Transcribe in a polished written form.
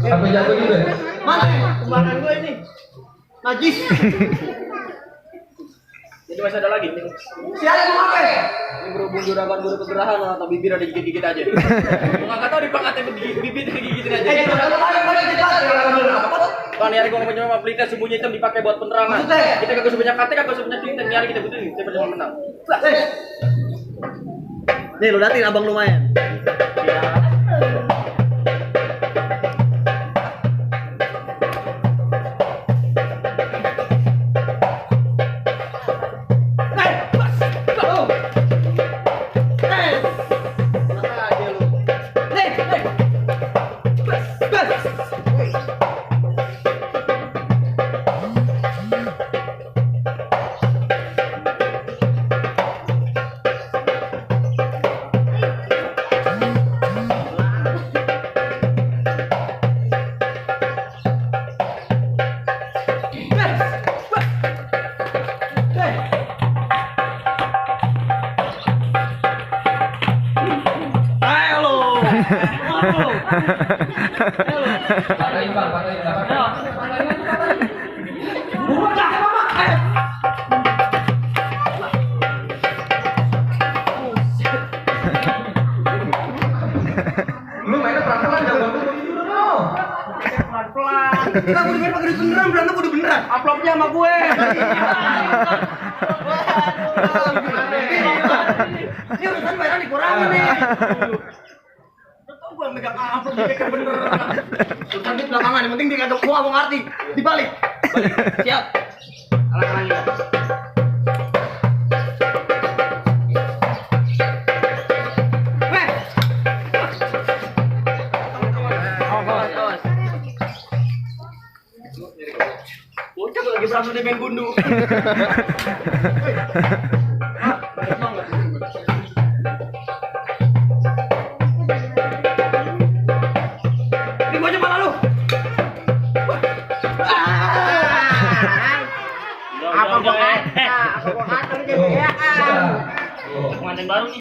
Sampai jatuh gitu. Mana? Kembaran gue ini. Najis. Jadi masih ada lagi. Siapa yang mau apa? Ini berhubung juragan guru kegerahan atau bibir ada gigit-gigit aja. Nggak tahu dipangkatin bibir gigitin aja. Bang, nyari gua punya aplikasi sembunyi hitam dipakai buat penerangan. Kita kagak sebanyak kate, kagak sebanyak tinta, nyari kita butuh nih, siapa yang menang. Nih, lu datin abang lumayan. Patahin bang, patahin. Lu mainnya pelan-pelan, jangan bantu begitu dong. Pelan-pelan. Kita udah pakai duit beneran, berantem udah beneran. Uploadnya sama gue. Ini urusan bayaran dikurangin nih. Gue megang amplop dia bener. Urusan di belakangan, yang penting dia kagak gua mau ngerti. Dibalik. Siap. Alang-alangnya. Bocah lagi berantem di main gundu. Ini bocah malah lu. Apa gua kata? Apa gua kata lu jadi ya? Mantan baru nih.